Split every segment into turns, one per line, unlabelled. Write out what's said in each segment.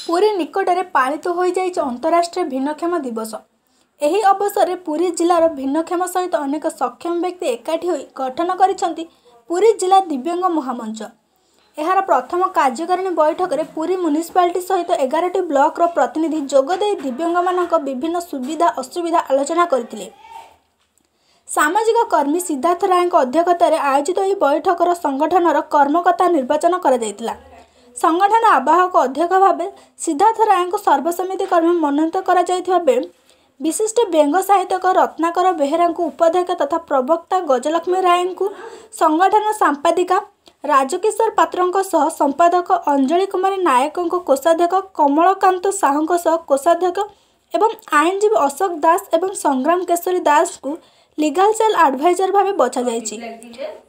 ପୁରୀ ନିକଟରେ ପାଳିତ ହୋଇଯାଇଛି ଅନ୍ତରାଷ୍ଟ୍ରୀୟ ଭିନ୍ନକ୍ଷମ ଦିବସ। ଏହି ଅବସରରେ ପୁରୀ ଜିଲ୍ଲାର ଭିନ୍ନକ୍ଷମ ସହିତ ଅନେକ ସକ୍ଷମ ବ୍ୟକ୍ତି ଏକାଠି ହୋଇ ଗଠନ କରିଛନ୍ତି ପୁରୀ ଜିଲ୍ଲା ଦିବ୍ୟାଙ୍ଗ ମହାମଞ୍ଚ। ଏହାର ପ୍ରଥମ କାର୍ଯ୍ୟକାରିଣୀ ବୈଠକରେ ପୁରୀ ମ୍ୟୁନିସିପାଲିଟି ସହିତ 11ଟି ବ୍ଲକର ପ୍ରତିନିଧି ଯୋଗଦେଇ ଦିବ୍ୟାଙ୍ଗମାନଙ୍କ ବିଭିନ୍ନ ସୁବିଧା ଅସୁବିଧା ଆଲୋଚନା କରିଥିଲେ। ସାମାଜିକ କର୍ମୀ ସିଦ୍ଧାର୍ଥ ରାୟଙ୍କ ଅଧ୍ୟକ୍ଷତାରେ ଆୟୋଜିତ ଏହି ବୈଠକର ସଂଗଠନର କର୍ମକର୍ତ୍ତା ନିର୍ବାଚନ କରାଯାଇଥିଲା। ସଂଗଠନ ଆବାହକ ଅଧ୍ୟକ୍ଷ ଭାବେ ସିଦ୍ଧାର୍ଥ ରାୟଙ୍କୁ ସର୍ବସମ୍ମତି କ୍ରମେ ମନୋନୀତ କରାଯାଇଥିବା ବେଳେ ବିଶିଷ୍ଟ ବ୍ୟଙ୍ଗ ସାହିତ୍ୟିକ ରତ୍ନାକର ବେହେରାଙ୍କୁ ଉପାଧ୍ୟକ୍ଷ ତଥା ପ୍ରବକ୍ତା ଗଜଲକ୍ଷ୍ମୀ ରାୟଙ୍କୁ ସଂଗଠନ ସମ୍ପାଦିକା, ରାଜକିଶୋର ପାତ୍ରଙ୍କ ସହ ସମ୍ପାଦକ, ଅଞ୍ଜଳି କୁମାରୀ ନାୟକଙ୍କୁ କୋଷାଧ୍ୟକ୍ଷ, କମଳକାନ୍ତ ସାହୁଙ୍କ ସହ କୋଷାଧ୍ୟକ୍ଷ ଏବଂ ଆଇନଜୀବୀ ଅଶୋକ ଦାସ ଏବଂ ସଂଗ୍ରାମ କେଶରୀ ଦାସଙ୍କୁ ଲିଗାଲ ସେଲ୍ ଆଡଭାଇଜର ଭାବେ ବଛାଯାଇଛି।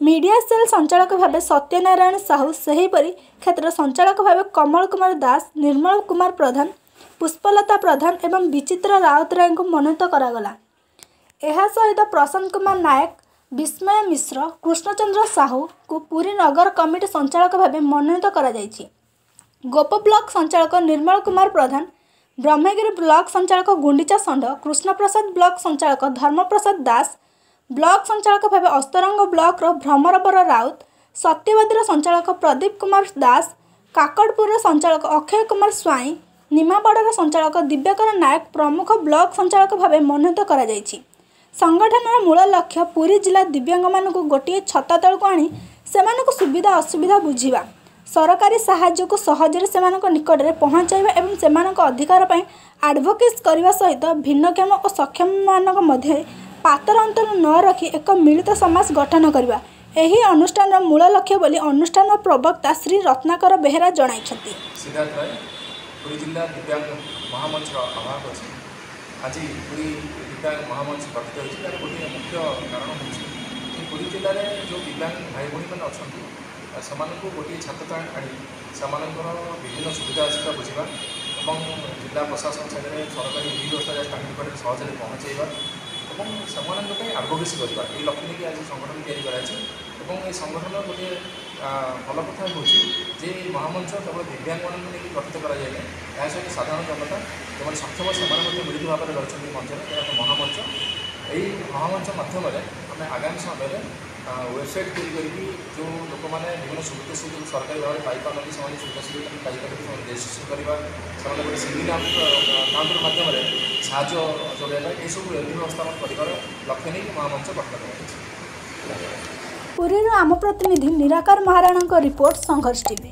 ମିଡିଆ ସେଲ୍ ସଞ୍ଚାଳକ ଭାବେ ସତ୍ୟନାରାୟଣ ସାହୁ, ସେହିପରି କ୍ଷେତ୍ର ସଞ୍ଚାଳକ ଭାବେ କମଳ କୁମାର ଦାସ, ନିର୍ମଳ କୁମାର ପ୍ରଧାନ, ପୁଷ୍ପଲତା ପ୍ରଧାନ ଏବଂ ବିଚିତ୍ର ରାଉତରାୟଙ୍କୁ ମନୋନୀତ କରାଗଲା। ଏହା ସହିତ ପ୍ରଶାନ୍ତ କୁମାର ନାୟକ, ବିସ୍ମୟ ମିଶ୍ର, କୃଷ୍ଣଚନ୍ଦ୍ର ସାହୁଙ୍କୁ ପୁରୀ ନଗର କମିଟି ସଞ୍ଚାଳକ ଭାବେ ମନୋନୀତ କରାଯାଇଛି। ଗୋପ ବ୍ଲକ ସଞ୍ଚାଳକ ନିର୍ମଳ କୁମାର ପ୍ରଧାନ, ବ୍ରହ୍ମଗିରି ବ୍ଲକ ସଞ୍ଚାଳକ ଗୁଣ୍ଡିଚା ଷଣ୍ଢ, କୃଷ୍ଣପ୍ରସାଦ ବ୍ଲକ ସଞ୍ଚାଳକ ଧର୍ମପ୍ରସାଦ ଦାସ, ବ୍ଲକ ସଞ୍ଚାଳକ ଭାବେ ଅସ୍ତରଙ୍ଗ ବ୍ଲକର ଭ୍ରମରବର ରାଉତ, ସତ୍ୟବାଦୀର ସଞ୍ଚାଳକ ପ୍ରଦୀପ କୁମାର ଦାସ, କାକଟପୁରର ସଞ୍ଚାଳକ ଅକ୍ଷୟ କୁମାର ସ୍ୱାଇଁ, ନିମାପଡ଼ାର ସଞ୍ଚାଳକ ଦିବ୍ୟକର ନାୟକ ପ୍ରମୁଖ ବ୍ଲକ ସଞ୍ଚାଳକ ଭାବେ ମନୋନୀତ କରାଯାଇଛି। ସଂଗଠନର ମୂଳ ଲକ୍ଷ୍ୟ ପୁରୀ ଜିଲ୍ଲା ଦିବ୍ୟାଙ୍ଗମାନଙ୍କୁ ଗୋଟିଏ ଛତା ତଳକୁ ଆଣି ସେମାନଙ୍କୁ ସୁବିଧା ଅସୁବିଧା ବୁଝିବା, ସରକାରୀ ସାହାଯ୍ୟକୁ ସହଜରେ ସେମାନଙ୍କ ନିକଟରେ ପହଞ୍ଚାଇବା ଏବଂ ସେମାନଙ୍କ ଅଧିକାର ପାଇଁ ଆଡଭୋକେସି କରିବା ସହିତ ଭିନ୍ନକ୍ଷମ ଓ ସକ୍ଷମମାନଙ୍କ ମଧ୍ୟରେ ପାତର ଅନ୍ତର ନ ରଖି ଏକ ମିଳିତ ସମାଜ ଗଠନ କରିବା ଏହି ଅନୁଷ୍ଠାନର ମୂଳ ଲକ୍ଷ୍ୟ ବୋଲି ଅନୁଷ୍ଠାନର ପ୍ରବକ୍ତା ଶ୍ରୀ ରତ୍ନାକର ବେହେରା ଜଣାଇଛନ୍ତି।
ସିଦ୍ଧାର୍ଥ ରାୟ, ପୁରୀ ଜିଲ୍ଲା ଦିବ୍ୟାଙ୍ଗ ମହାମଞ୍ଚର ଆବାହକ ଅଛି। ଆଜି ପୁରୀ ଦିବ୍ୟାଙ୍ଗ ମହାମଞ୍ଚ ଗଠିତ ହୋଇଛି, ତାର ଗୋଟିଏ ମୁଖ୍ୟ କାରଣ ହେଉଛି ଯେ ପୁରୀ ଜିଲ୍ଲାରେ ଯେଉଁ ଦିବ୍ୟାଙ୍ଗ ଭାଇ ଭଉଣୀମାନେ ଅଛନ୍ତି, ସେମାନଙ୍କୁ ଗୋଟିଏ ଛାତ ତଳେ ଆଣି ସେମାନଙ୍କର ବିଭିନ୍ନ ସୁବିଧା ଅସୁବିଧା ବୁଝିବା ଏବଂ ଜିଲ୍ଲା ପ୍ରଶାସନ ସାଙ୍ଗରେ ସରକାରୀ ବିଧି ବ୍ୟବସ୍ଥା ଯାହା ତାଙ୍କ ନିକଟରେ ସହଜରେ ପହଞ୍ଚାଇବା ଏବଂ ସେମାନଙ୍କ ପାଇଁ ଆଡ଼ଭୋକେସି କରିବା, ଏହି ଲକ୍ଷ୍ୟ ନେଇକି ଆଜି ସଂଗଠନ ତିଆରି କରାଯାଇଛି। ଏବଂ ଏହି ସଂଗଠନର ଗୋଟିଏ ଭଲ କଥା ହେଉଛି ଯେ ଏହି ମହାମଞ୍ଚ କେବଳ ଦିବ୍ୟାଙ୍ଗମାନଙ୍କୁ ନେଇକି ଗଠିତ କରାଯାଇନାହିଁ, ଏହା ସହିତ ସାଧାରଣ ଜନତା ଯେଉଁମାନେ ସକ୍ଷମ ସେମାନେ ମଧ୍ୟ ମିଳିତ ଭାବରେ ରହିଛନ୍ତି ମଞ୍ଚରେ। ଏହା ଏକ ମହାମଞ୍ଚ। ଏହି ମହାମଞ୍ଚ ମାଧ୍ୟମରେ ଆମେ ଆଗାମୀ ସମୟରେ ୱେବସାଇଟ୍ ତିଆରି କରିକି ଯେଉଁ ଲୋକମାନେ ବିଭିନ୍ନ ସୁବିଧା ସୁଯୋଗ ସରକାରୀ ଭାବରେ ପାଇପାରୁନାହାନ୍ତି, ସେମାନେ ସୁବିଧା ସୁଯୋଗ କେମିତି ପାଇପାରିବେ, ସେମାନେ ରେଜିଷ୍ଟ୍ରେସନ୍ କରିବା, ସେମାନେ ଗୋଟେ ସିଙ୍ଗିଲ୍ କାଉଣ୍ଟର ମାଧ୍ୟମରେ ସାହାଯ୍ୟ ଯୋଗାଇବା, ଏସବୁ ବ୍ୟବସ୍ଥା କରିବାର ଲକ୍ଷ୍ୟ ନେଇକି ମହାମଞ୍ଚ ଗଠନ କରାଯାଇଛି।
ପୁରୀରୁ ଆମ ପ୍ରତିନିଧି ନିରାକାର ମହାରାଣାଙ୍କ ରିପୋର୍ଟ, ସଂଘର୍ଷ ଟିଭି।